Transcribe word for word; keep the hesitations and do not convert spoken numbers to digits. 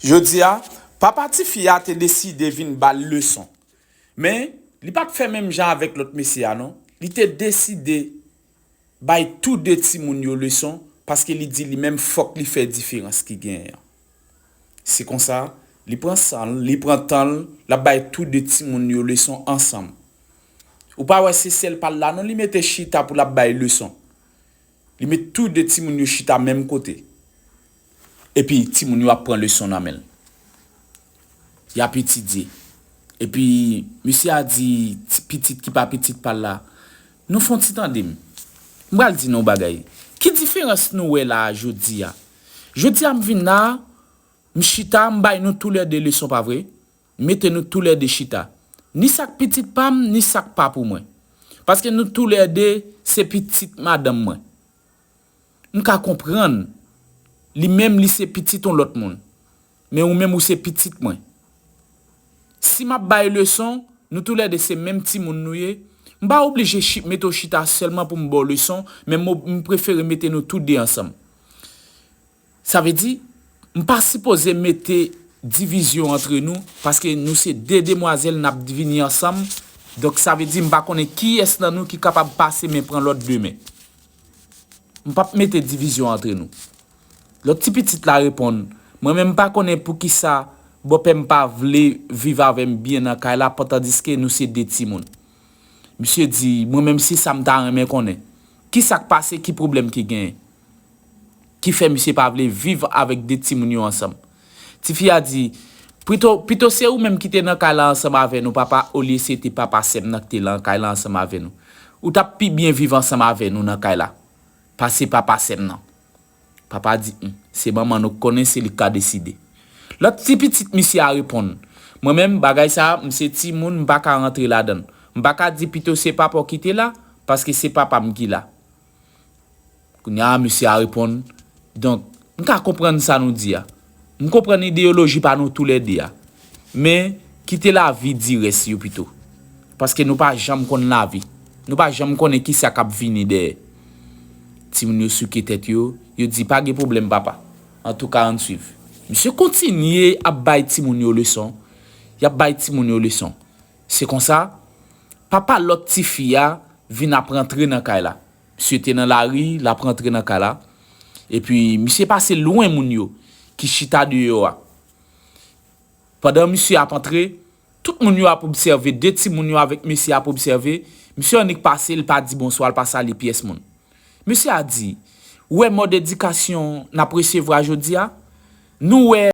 Jodi a, papa tifi a te deside vin ba l leson. Men, li pa t fè menm jan avèk lòt mesye a, non. Li te deside bay tou de timoun yo leson, paske li di li menm fòk li fè diferans ki genyen an. Se konsa, li pran san l, li pran tan l, l ap bay tou de timoun yo leson ansanm. Ou pa wè se sèl pa l la, non, li mete chita pou l ap bay leson. Li met tou de timoun yo chita menm kote. Epi timoun yo ap pran leson nan men l. Y ap etidye. Epi, mesye a di ti pitit ki pa pitit pa l la, nou fè yon ti tande m. M pral di nou yon bagay. Ki diferans nou wè la a jodi a? Jodi a m vin la, m chita, m bay nou toulède leson, pa vre? M mete nou toulède chita. Ni sa k pitit pa m, ni sa k pa pou mwen. Paske nou toulède se pitit madanm mwen. M ka konprann, li menm li se pitit yon lòt moun. Men ou menm ou se pitit mwen. Si m ap bay leson, nou toulède se menm timoun nou ye. M pa oblije chi-, mete w chita sèlman pou m ba w leson, men m, m prefere mete nou tou de ansanm. Sa vle di, m pa sipoze mete divizyon antre nou, paske nou se de demwazèl, n ap vini ansanm. Donk, sa vle di, m pa konnen kiyès nan nou ki kapab pase men pran lòt de men. M p ap mete divizyon antre nou. Lòt ti pitit la reponn, mwen menm m pa konnen poukisa bòpè m pa vle viv avè m byen nan kay la, pandandiske nou se de timoun. Misye di, mwen menm se sa m ta renmen konnen. Kisa k pase, ki pwoblèm ki genyen? Ki fè misye pa vle viv avèk de timoun yo ansanm. Tifi a di, pito, pito se ou menm ki te nan kay la ansanm avè nou, papa, olye se te papa sè m nan ki te nan kay la ansanm avè nou. Ou t ap pi byen viv ansanm avè nou nan kay la, pase papa sè m nan. Papa di, hmm, se manman nou k konnen, se li k ka deside. Lòt ti pitit misye a reponn, mwen menm, bagay sa a, m se timoun, m pa ka rantre ladan l. M pa ka di pito se papa w ki te la, paske se papa m ki la. Kounye a, mesye a reponn, donk, m ka konprann sa nou di a. M konprann ideyoloji pa nou toulède a. Men, kite lavi di rès yo pito. Paske nou pa janm konn lavi. Nou pa janm konnen kisa k ap vini dèyè. Timoun yo souke tèt yo, yo di, pa gen pwoblèm, papa. Antouka, ann swiv. Misye kontinye ap bay timoun yo leson. Y ap bay timoun yo leson. Se konsa, papa lòt tifi a vin ap rantre nan kay la. Misye te nan lari, l ap rantre nan kay la. Epi, misye pase lwen moun yo ki chita deyò a. Pandan misye ap antre, tout moun yo ap obsève, de timoun yo avèk mesye ap obsève. Misye annik pase, l pa di bonswa, l pa salye pyès moun. Mesye a di, ou wè mòd edikasyon n ap resevwa jodi a? Nou wè